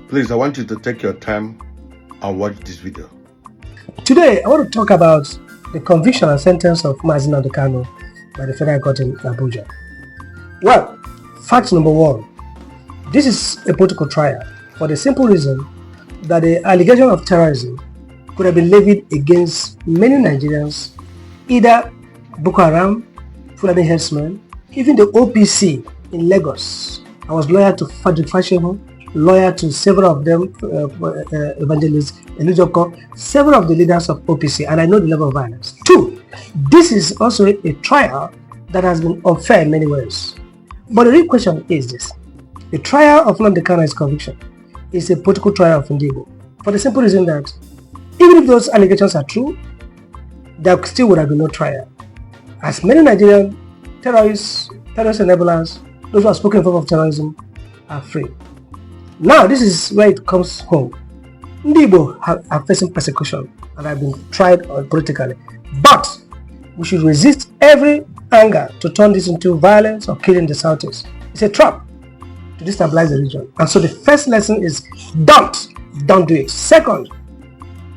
Please, I want you to take your time and watch this video. Today, I want to talk about the conviction and sentence of Mazi Nnamdi Kanu by the federal court in Abuja. Well, fact number one, this is a political trial for the simple reason that the allegation of terrorism could have been levied against many Nigerians, either Boko Haram, Fulani herdsmen, even the OPC in Lagos. I was lawyer to Frederick Fasehun, lawyer to several of them, Evangelist Elijoko, several of the leaders of OPC, and I know the level of violence. Two, this is also a trial that has been unfair in many ways. But the real question is this. The trial of Nnamdi Kanu's conviction is a political trial of Ndigbo, for the simple reason that even if those allegations are true, there still would have been no trial. As many Nigerian terrorists, terrorist enablers, those who are spoken in favor of terrorism are free. Now, this is where it comes home. Ndigbo are facing persecution and have been tried politically. But we should resist every anger to turn this into violence or killing the Southeast. It's a trap to destabilize the region. And so the first lesson is don't do it. Second,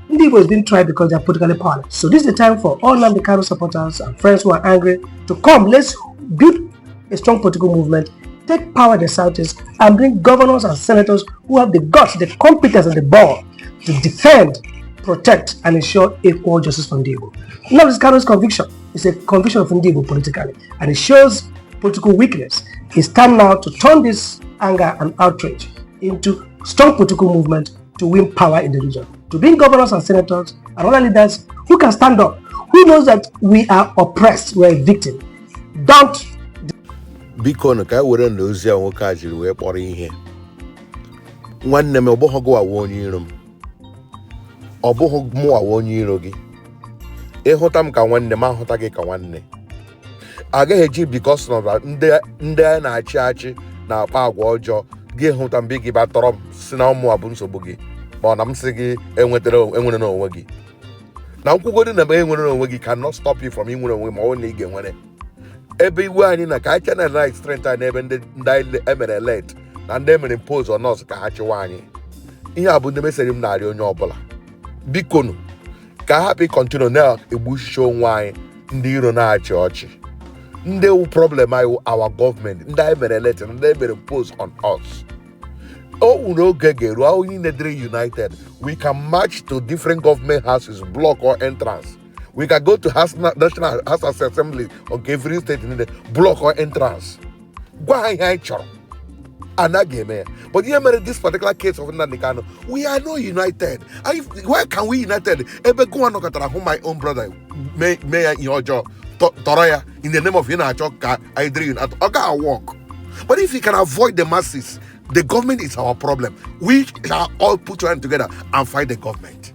Ndigbo is being tried because they are politically powerless. So this is the time for all Nnamdi Kanu supporters and friends who are angry to come. Let's build a strong political movement, take power in the Southeast, and bring governors and senators who have the guts, the competence, and the ball to defend, protect, and ensure equal justice for Ndigbo. Nnamdi Kanu's conviction is a conviction of Ndigbo politically, and it shows political weakness. It's time now to turn this anger and outrage into strong political movement to win power in the region, to bring governors and senators and other leaders who can stand up, who knows that we are oppressed, we are a victim. Don't Biko nụ, ka e were na ozi a nwoke a jiri wee kpọrọ ihe. Nwanne m, ọ bụghị gị awa onye iro m, ọ bụghị mụ awa onye iro gị. Ịhụta m ka nwanne m, ahụta gị ka nwanne. Agaghị eji because na ndị a na-achị achị na-akpa agwa ọjọọ, gị hụta mgbe gị batọrọ m si na ụmụ a bụ nsogbu gị, ma ọ na m sị gị enwetara enwere n'onwe gị na nkwugodi na enwere n'onwe gị cannot stop you from inwere onwe, ma ọ bụrụ na ị ga-enwere ebe iwe anyị na ka anyị channel right strength anyị n'ebe ndị anyị emere elect na ndị emere impose on us ka ha chịwa anyị. Ihe a bụ ndị mesịrị m narị onye ọbụla, bikonu, ka a hapụ ị continue na-egbuchichi onwe anyị. Ndị iro na-achị ọchị, ndị wu problem anyị wụ our gọọmenti, ndị anyị mere elect na ndị emere impose on us. O nwere oge ga-eru, onye niile dịrị united, we can march to different government houses, block or entrance. We can go to house, National House of Assembly nke every state niile, block or entrance, gwa ha ihe anyị chọrọ. Anaghị eme ya. But ihe mere this particular case of Nnamdi Kanu, we are not united. Why can we united ebe gụnwa nọkọtara hụ my own brother mee ya ihe ọjọọ, tọrọ ya in the name of ị na-achọ ka anyị dịrị united? Ọ ga work. But if you can avoid the masses, the government is our problem. We shall all put our hand together and fight the government.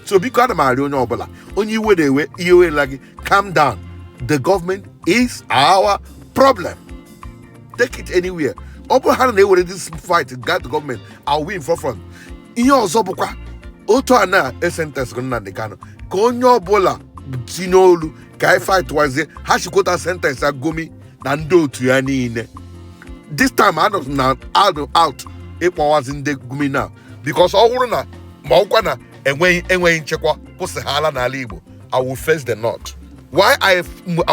So biko, ana m arịọ onye ọbụla, onye iwe na-ewe, ihe wela gị, calm down. The government is our problem. Take it anywhere. Ọ bụrụ ha na-ewere this fight gaa to government, I'll win for front. Ihe ọzọ bụkwa otu a na e sentence Nnamdi Kanu, ka onye ọbụla tinye olu ka anyị fight wazie ha chikwota sentence ya Gumi na ndị otu ya niile. This time anọ na out ịkpọwazi ndị Gumi na because ọ bụrụ na ma ọkwa na enweghị nchekwa kwụsịghala n'ala Igbo, I will face the North. Why I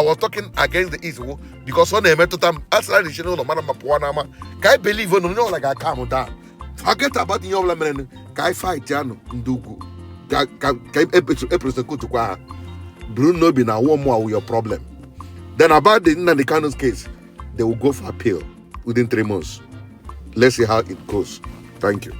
was talking against the East wo because ọ na-emetụta m. Asịra na n'ụlọ mara ma pụọ n'ama ka anyị believe na onye ọbụla ga-calm down, forget about ihe ọbụla mere, ka anyị fight ya nụ ndị ugwu ka e prosecute kwa ha. Buru n'obi na one more your problem. Then about the Nnamdi Kanu's case, they will go for appeal within 3 months. Let's see how it goes. Thank you.